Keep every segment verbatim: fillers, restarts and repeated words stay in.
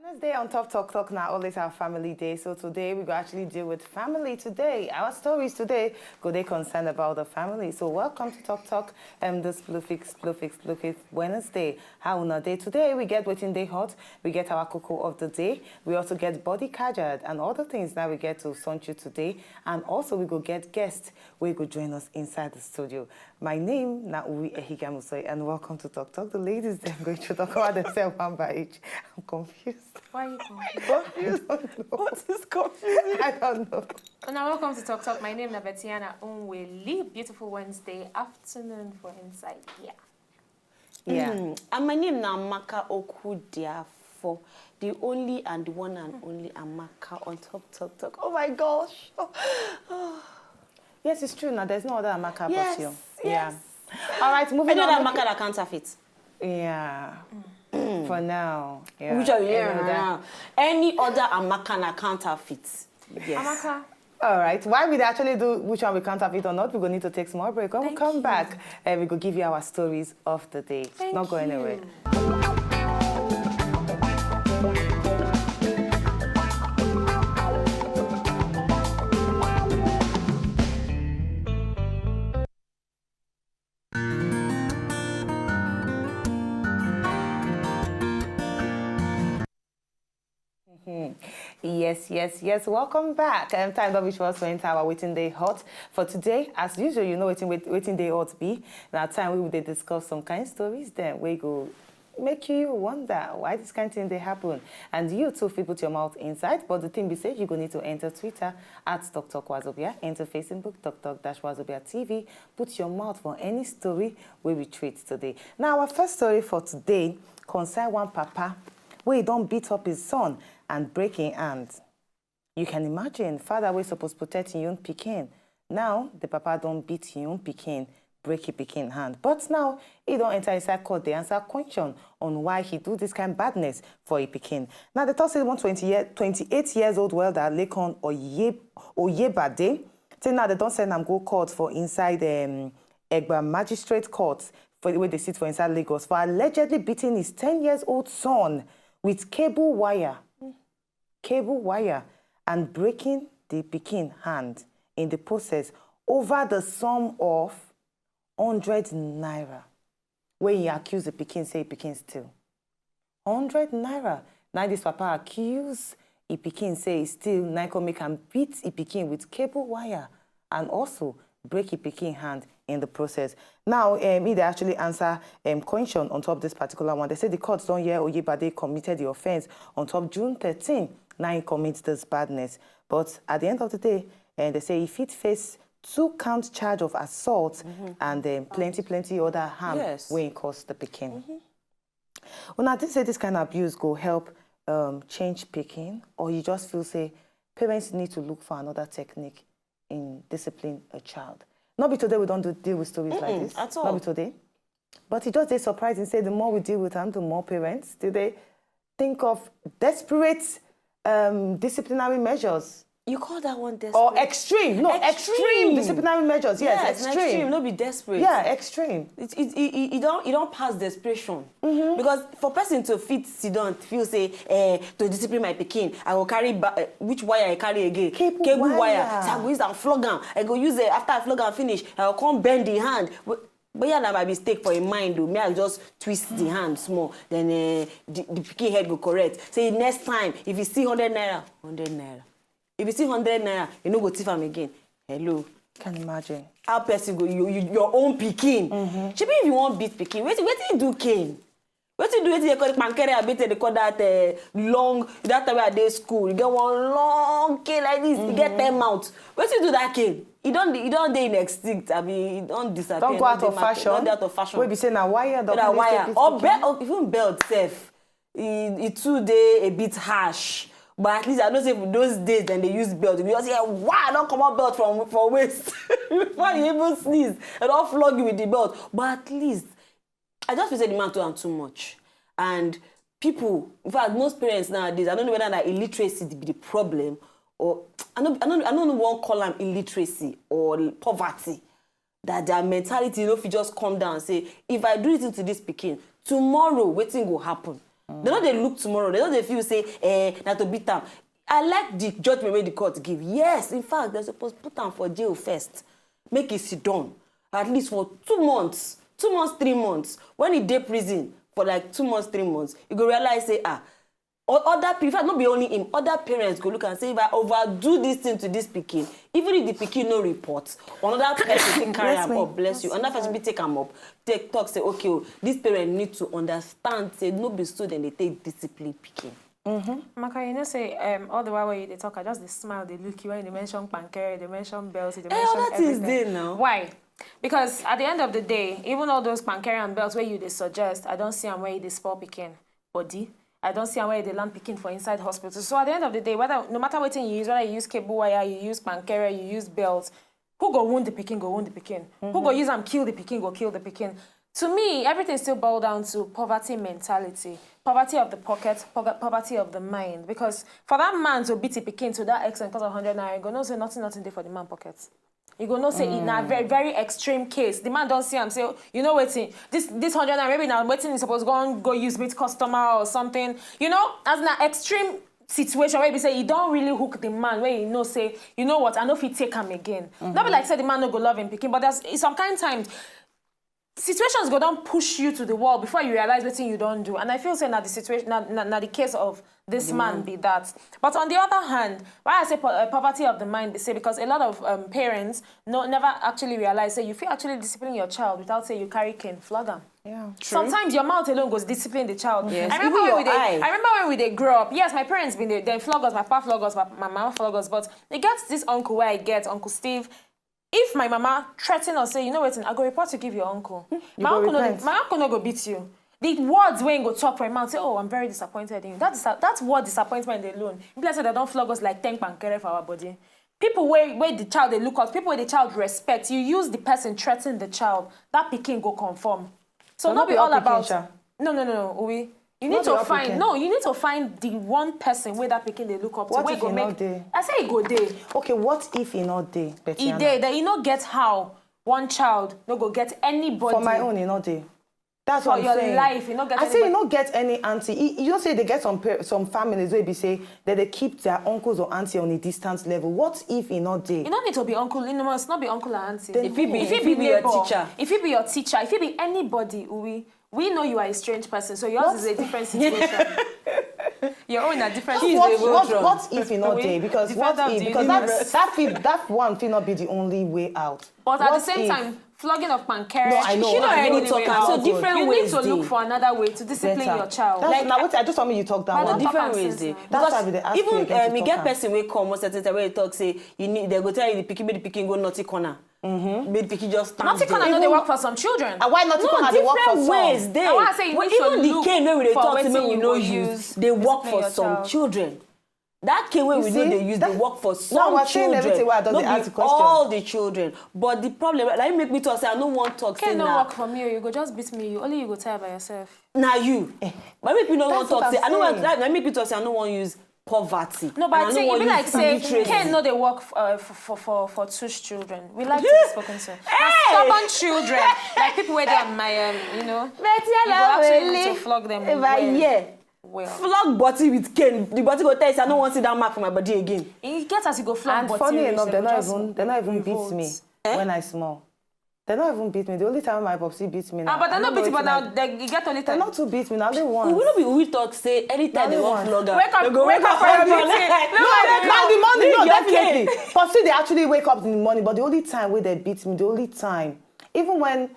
Wednesday on Top Talk Talk now, always our family day. So today we go actually deal with family today. Our stories today go they concern about the family. So welcome to Talk Talk, um, this Bluefix, Bluefix, Bluefix Wednesday. How una day today? We get waiting day hot. We get our cocoa of the day. We also get body cajad and other things that we get to son you today. And also we go get guests. We go join us inside the studio. My name na Uwi Ehigamusoi, and welcome to Talk Talk. The ladies, they're going to talk about themselves one by each. I'm confused. Why are you confused? I don't know. What is confusing? I don't know. And now welcome to Talk Talk. My name is Betiana Unweli. Beautiful Wednesday afternoon for inside here. Yeah. Mm, and my name na Amaka Okudiafo, the only and one and only Amaka on Top Talk Talk. Oh my gosh. Yes, it's true. Now there's no other Amaka Yes, but you. Yes. Yeah. All right, moving Any on. other Amaka that counterfeit? Yeah. For now. Yeah. Which are you Any hearing other- now? Any other Amaka na counterfeit? Yes. Amaka, All right. Why we dey actually do which one we counterfeit or not, we go need to take small break. When we Thank come you. back, uh, we go give you our stories of the day. Thank Not going you. anywhere. Yes, yes, yes. Welcome back. Um, time don reach for us to enter our waiting day hot for today. As usual, you know waiting wait, waiting day hot be. Now time we will dey discuss some kind stories. Then we go make you wonder why this kind thing they happen. And you too, fit put your mouth inside. But the thing be said, you go need to enter Twitter at Talk Talk Wazobia, enter Facebook Talk Talk Dash Wazobia T V. Put your mouth for any story we will treat today. Now our first story for today concern one papa wey don beat up his son and break him hand. You can imagine, father wey suppose protect him own pikin. Now the papa don beat him own pikin, break him pikin hand. But now he don enter inside court dey answer question on why he do this kind badness for him pikin. Now they talk say one twenty year, twenty-eight years old welder Lekon Oye, Oyebade. Say now they don send am go court for inside um, Egba Magistrate Court for wey dey sit for inside Lagos for allegedly beating his ten years old son with cable wire, cable wire, and breaking the pikin hand in the process over the sum of hundred naira. Wey he accuse the pikin say pikin steal. Hundred naira. Now this papa accuse e pikin say e steal, na come make am beat e pikin with cable wire and also break e pikin hand in the process. Now, um, he dey actually answer um, question on top this particular one. They say the court don hear Oyebade committed the offense on top June thirteen. Now he commits this badness. But at the end of the day, and they say he fit face two count charge of assault and um, plenty, plenty other harm Yes. wey cause the pikin. Una think say this kind of abuse go help um, change pikin, or you just feel say parents need to look for another technique in discipline a child? Not be today we don't do, deal with stories like Mm-mm, this. at all. Not be today. But it just dey surprising say the more we deal with them, the more parents do they think of desperate um, disciplinary measures You call that one desperate? or extreme, no, extreme, Extreme. disciplinary measures. Yes, Yes, na extreme. No be desperate. Yeah, extreme. It, it, it, it, don't, it don't pass desperation. Because for person to fit sit down, feel say, eh, to discipline my pikin, I will carry ba- eh, which wire I carry again? Cable wire. So I go use and flog am. I go use it after I flog am finish. I go come bend the hand. But, but yeah, na my mistake for a mind though. Me, I just twist the hand small. Then eh, the, the pikin head go correct. Say next time, if you see hundred naira, hundred naira. If you see hundred naira, you no go thief am again. Hello. Can imagine. How person go, you, you, your own pikin? Shebi if you wan beat pikin, wetin wetin you do cane? Wetin do wetin dey call pankere abi wetin dey call that uh, long, that time wey I dey school, you get one long cane like this, you get ten mouth. Wetin do that cane? E don e don dey in extinct abi e don disappear. Don go out of fashion. Don dey out of fashion. Wey be say na wire don Na wire or belt, even belt sef, e e too dey a bit harsh. But at least I know say for those days dem dey use belt. You just hear, "Wow, I don comot belt from for waist." Before you even sneeze, dem don flog you with the belt. But at least I just feel say the man do am too much. And people, in fact, most parents nowadays, I don't know whether na illiteracy be the problem, or I no I no I no know wan call am illiteracy or poverty, that their mentality no fit just come down say, "If I do this thing to this pikin, tomorrow wetin go happen?" Dem no dey look tomorrow. Dem no dey feel say, "Eh, na to beat am." I like the judgment wey the court give. Yes, in fact, dem suppose put am for jail first, make e sit down at least for two months, two months, three months. When e dey prison for like two months, three months, you go realize say, ah, o- other people, in fact, no be only him, other parents go look and say, "If I overdo this thing to this pikin, even if the pikin no report, another person fit carry am up, bless you, another person fit take am up, take talk say, okay, oh, this parent need to understand say no be so dem dey take discipline pikin." Maka, you know say um, all the while when you dey talk, I just dey smile, dey look you when you dey mention pankere, you dey mention belt, you dey Eh, mention other things everything. Dey now. Why? Because at the end of the day, even all those pankere and belts where you dey suggest, I don't see am where you dey spoil pikin body. I don't see am where you dey land pikin for inside hospital. So at the end of the day, whether no matter what you use, whether you use cable wire, you use pankere, you use belt, who go wound the pikin go wound the pikin. Who go use am kill the pikin go kill the pikin. To me, everything still boil down to poverty mentality, poverty of the pocket, poverty of the mind. Because for that man to beat a pikin to that extent because of hundred naira, you go know say nothing, nothing dey for the man pocket. You go know say in a very, very extreme case, the man don see am say, "You know wetin, this this hundred naira, maybe na wetin he suppose go on go use meet customer or something." You know, as na extreme situation where be say you don really hook the man, where you know say, "You know what, I no fit take am again." No be like say the man no go love him pikin, but there's some kind times situations go don push you to the wall before you realize wetin you don do. And I feel say na the situation, na, na, na the case of this man be that. But on the other hand, why I say po- uh, poverty of the mind be say because a lot of um, parents no never actually realize say you fit actually discipline your child without say you carry cane flog am. Yeah. Sometimes your mouth alone goes discipline the child. Yes. I remember Even when we your dey, eye. I remember when we dey grow up. Yes, my parents been dey, they flog us, my papa flog us, my, my mama flog us. But e get this uncle where I get, Uncle Steve. If my mama threaten us, say, "You know wetin, I go report you give your uncle." My go uncle no, repent. my uncle no go beat you. The words wey he go talk for him mouth, say, "Oh, I'm very disappointed in you." That is that word disappointment alone. Be like say they don flog us like ten pankere for our body. People wey wey the child dey look up, people wey the child respect, you use the person threaten the child, that pikin go conform. So But no no be be all all pikin, about. sha. No, no, no, no, Uwe. You No need be to all find pikin. No, you need to find the one person where that pikin dey look up to. What Wey if go e no make. Dey? I say e go dey. Okay, what if e no dey, E Betiana? Dey. Then e no get how one child no go get anybody. For my own, e no dey. That's For what I'm your saying. Life, e no get I say e anybody. No get any auntie. E- You know say they get some par- some families wey be say that they keep their uncles or auntie on a distance level. What if e no dey? E no need to be uncle. E no must not be uncle and auntie. If e be, If if e e be your neighbor, teacher. If e be your teacher, if e be anybody, Uwe, we know you are a strange person, so yours What? Is a different situation. Your own na different Kids situation. dey go What, through. What if e no dey? Because The what father of if? the Because that universe. That fit that one fit not be the only way out. But at What the same if? Time, flogging of pankere. No, I know. She no I any know. talk am. So different You ways need to dey. Look for another way to discipline Better. Your child. That's Like- now what I just told me you talk that But one. don't Different talk am ways since dey. Now. That's why Because we dey ask you even again um, to you talk get am. Person wey come most of the time wey talk say you need they go tell you the pikin make the pikin go naughty corner. Make the pikin just stand Naughty there. Corner no dey work for some children. And why not No, Corner dey work for different some? Ways dey. Na why I say you Well, need to even the look cane wey we dey for talk say wetin make we you no go use use dey work discipline for your some child. Children. That cane wey You we see? No dey use dey That- work for now some we're saying children. Everything wey I don No dey be ask the question. All the children. But the problem, like, make me talk say I no wan talk say Cane no na. Work for me. Oh, you go just beat me. You only you go tire by yourself. Na you. But make me no wan That's what talk say I'm I no wan. Saying. Make me talk say I no wan use poverty. No, but And I think wan e be use Like say illiteracy. Cane no dey work for, uh, for, for, for, for two children. We like to be spoken to. Na stubborn children, like people wey dey on my, um, you know, Betty, you go actually need to flog them well. Well. Flog body with cane. The body go tell you say I no wan see that mark for my body again. E get as you go flog And body funny reach, enough, they they go not just even they not even beat revolt. Me Eh? When I small. Dem no even beat me. The only time my popsi beat me na, Ah, but I dem no no know beat you, but wetin I na dem get only Dem time. no too beat me, na only once. We will not be we talk say anytime they Only want once. flog am. Wake up, They go wake up for your am. beating. No, Like the morning, no, Leave your definitely. Popsi dey actually wake up in the morning, but the only time wey dem beat me, the only time, even when,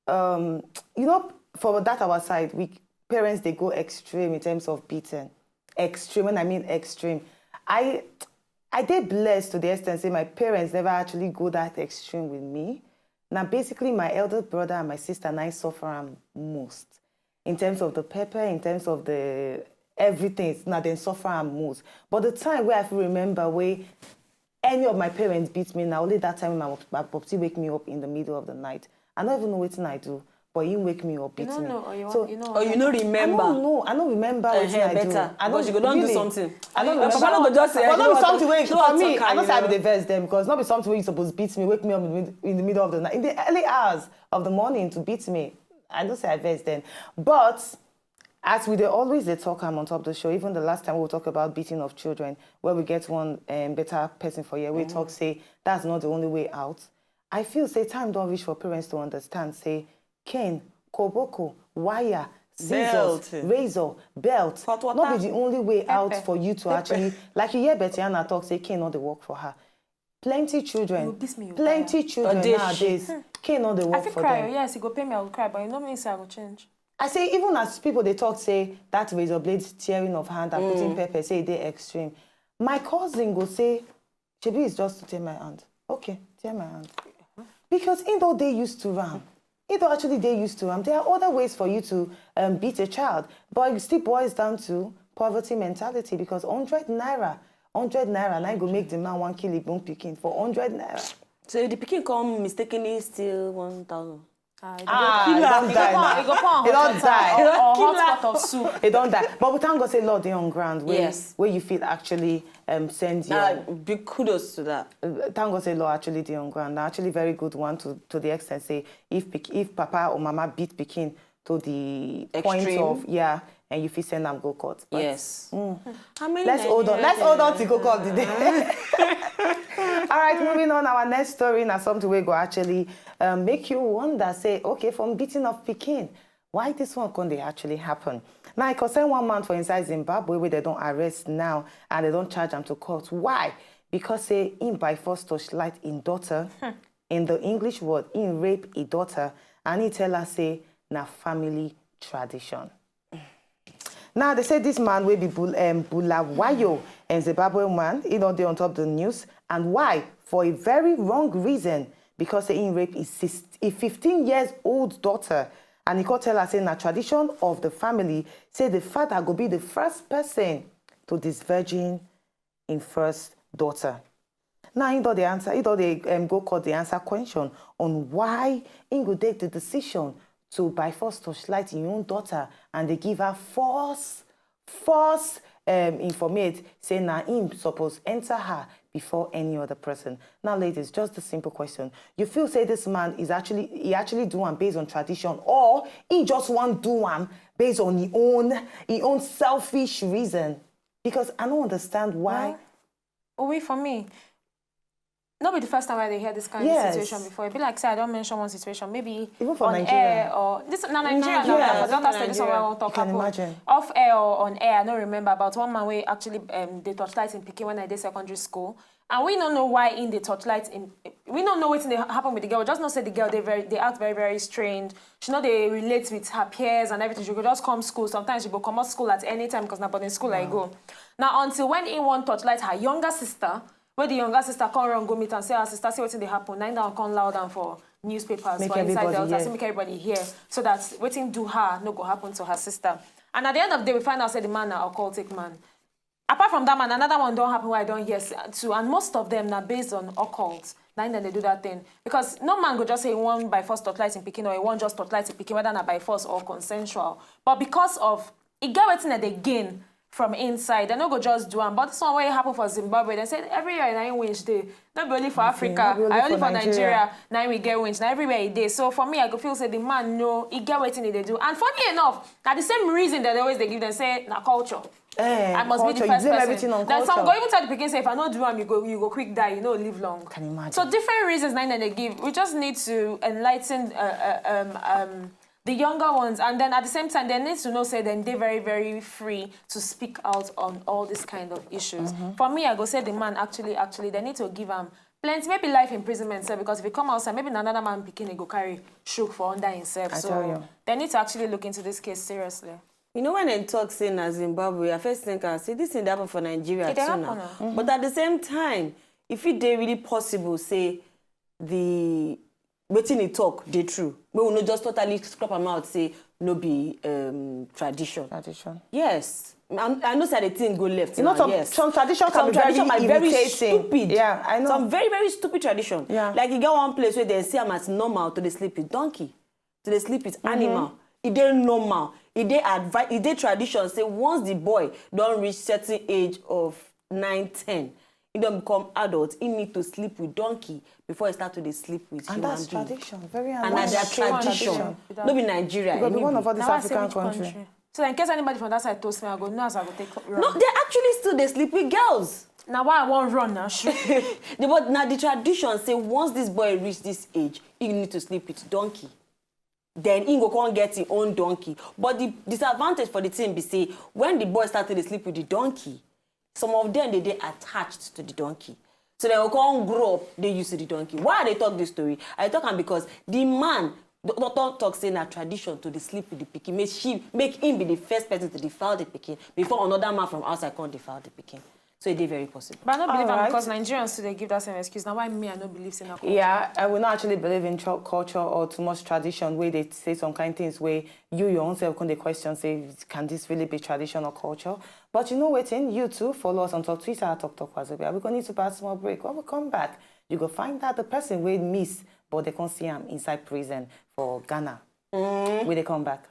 um, you know, for that our side, we parents dey go extreme in terms of beating. Extreme, when I mean extreme, I I dey blessed to the extent say my parents never actually go that extreme with me. Now, basically, my elder brother and my sister na im suffer am most in terms of the pepper, in terms of the everything. Now, dem suffer am most. But the time where I fit remember where any of my parents beat me, now only that time my, my popsi wake me up in the middle of the night. I don't even know wetin I do, but he wake me up, You beat don't me. know, or you So want, you know. Or you no I remember. don't know. I don't remember wetin Eh, I better. do. I Because you go don't don do really. Something. I don't Your papa remember. no go just say, But "No, no be what something talk- wey no, for what me, talk I no am, say I you be the know." vex them because no be something wey you suppose beat me, wake me up in the, mid- in the middle of the night, in the early hours of the morning to beat me. I don't say I vex them, but as we dey always dey talk am on top the show, even the last time we talk about beating of children, where we get one um, better person for here, we talk say that's not the only way out. I feel say time don reach for parents to understand say cane, koboko, wire, scissors, Belt. razor, belt, Hot not water. Be the only way out Pepper. For you to actually, like you hear Betiana talk say cane no dey work for her. Plenty children, You beat me, you plenty children Odeshi. Nowadays, cane no dey I work fit for cry. them. Yes, you go pay me. I will cry, but you know me say I go change. I say even as people dey talk say that razor blade tearing of hand and putting pepper say e dey extreme. My cousin go say, "Shebi it's just to tear my hand." Okay, tear my hand. Because he don dey used to am. He don actually dey used to am. There are other ways for you to um, beat a child, but it still boils down to poverty mentality because hundred naira, hundred naira, na go make the man wan kill him own pikin for hundred naira. So if the pikin come mistakenly steal one thousand. Ah, Ah, he don die now. He go pour He don hot die. water or, or Kill hot am. pot of soup. He don die. But we thank God say law dey on ground where, Yes. Where you fit actually um, send your... Uh, big kudos to that. Uh, thank God say law actually dey on ground. Na actually very good one to, to the extent say if pick, if papa or mama beat pikin to the point Extreme. Of, yeah, and you fit send am go court. But Yes. How many Let's hold on. Nigerians Let's hold on dey- till go court today. All right, moving on. Our next story na something wey go actually um, make you wonder. Say, okay, from beating of pikin, why this one can dey actually happen? Now, e concern one man for inside Zimbabwe wey dem don arrest now and dem don charge am to court. Why? Because say him by force torchlight him daughter. In the English word, him rape him daughter and he tell her say na family tradition. Now, they say this man will be Bul- um, Bulawayo and Zimbabwe man, he don't dey on top the news. And why? For a very wrong reason, because say he rape his, sis- his fifteen years old daughter. And he could tell us in a tradition of the family, say the father go be the first person to disvirgin in first daughter. Now, he don dey answer, he don dey um, go court the answer question on why he go take the decision to by force torchlight his own daughter and they give her false, false um, informate say na him suppose enter her before any other person. Now, ladies, just a simple question. You feel say this man is actually, he actually do am based on tradition, or he just want do am based on his own, his own selfish reason? Because I don't understand why. Oh, wait for me. No be the first time I dey hear this kind Yes. Of situation before. E be like say I don mention one situation, maybe Even for on Nigeria. Air or this na Nigeria. Nigeria, Now, for Nigeria. that say this one wey I wan talk You can about. Imagine. Off air or on air, I no remember about one man wey actually um, dey torchlight him pikin when I dey secondary school. And we no know why him dey torchlight him. We no know wetin dey happen with the girl. We just know say the girl dey very, dey act very, very strange. She no dey relate with her peers and everything. She go just come school. Sometimes she go comot school at any time because na boarding school I go. Now, until when he wan torchlight her younger sister, wey the younger sister come run go meet and say, "Her sister, see wetin dey happen." Na him that one come loud am for newspapers, Make for inside the everybody house, hear. Say make everybody hear, so that wetin do her no go happen to her sister. And at the end of the day, we find out say the man na occultic man. Apart from that man, another one don happen wey I don hear s- too, and most of them na based on occult. Na him dem dey do that thing, because no man go just say he wan by force torchlight him pikin, or he wan just torchlight him pikin, whether na by force or consensual. But because of, e get wetin dem dey gain from inside, dem no go just do am. But this one wey happen for Zimbabwe, dem say every year na him winch dey. No be only for Africa, No be only I only for for Nigeria. Nigeria, na him we get winch. Na everywhere e dey. So for me, I go feel say the man know, e get wetin e dey do. And funny enough, na the same reason dem dey always dey give dem say na culture. Eh, I must be the culture, first you blame person. Everything on Then some go culture. Even tell the pikin say, "If I no do am, you go you go quick die, you no live long." Can you imagine? So different reasons now that they give. We just need to enlighten, uh, uh, um, um, the younger ones, and then at the same time, they need to know say then they're very, very free to speak out on all these kind of issues. Mm-hmm. For me, I go say the man actually, actually, they need to give him plenty, maybe life imprisonment, sir, because if he come outside, maybe another man pikin he go carry shook for under himself. I So tell you. They need to actually look into this case seriously. You know, when dem talk say na Zimbabwe, I first think am say this thing dey happen for Nigeria E dey too happen now. now. But at the same time, if it dey really possible say the wetin he talk dey true, make we no just totally scrap am out say no be um, tradition. Tradition. Yes, I'm, I know say the thing go left. You know, now, some, yes. some tradition can Some be tradition very are very irritating. Stupid. Yeah, I know. Some very very stupid tradition. Yeah. Like you get one place where they see am as normal to dey sleep with donkey, to dey sleep with animal. E dey normal. E dey advi- e dey tradition say once the boy don reach certain age of nine, ten, he don become adult, he need to sleep with donkey before he start to dey sleep with And human that's being. Tradition. Very And na their strange tradition. Tradition. No be Nigeria. Because e be no one be. of all these Now I say African which country. Country? So in case anybody from that side toast me, I go know as I go take run. No, they actually still dey sleep with girls. Now why I won't run now? Shoot. The, but na the tradition say once this boy reach this age, he need to sleep with donkey. Then he go come get him own donkey. But the disadvantage for the thing be say when the boy start to dey sleep with the donkey, some of them dey dey attached to the donkey. So they go come grow up dey used to the donkey. Why I dey talk this story? I talk am because the man do- do- don talk say na tradition to dey sleep with the pikin. Make she make him be the first person to defile the pikin before another man from outside come defile the pikin. So e dey very possible. But I don't believe Alright. am because Nigerians too they give that same excuse. Now why me I don't believe in that? Yeah, I will not actually believe in cho- culture or too much tradition where they say some kind things where you your own self can dey question say can this really be tradition or culture? But you know what? You too follow us on top Twitter at Talk Talk Wazobia. We're going to need to pass small break. When we come back, you go find out the person we miss, but they can't see him inside prison for Ghana. We they come back.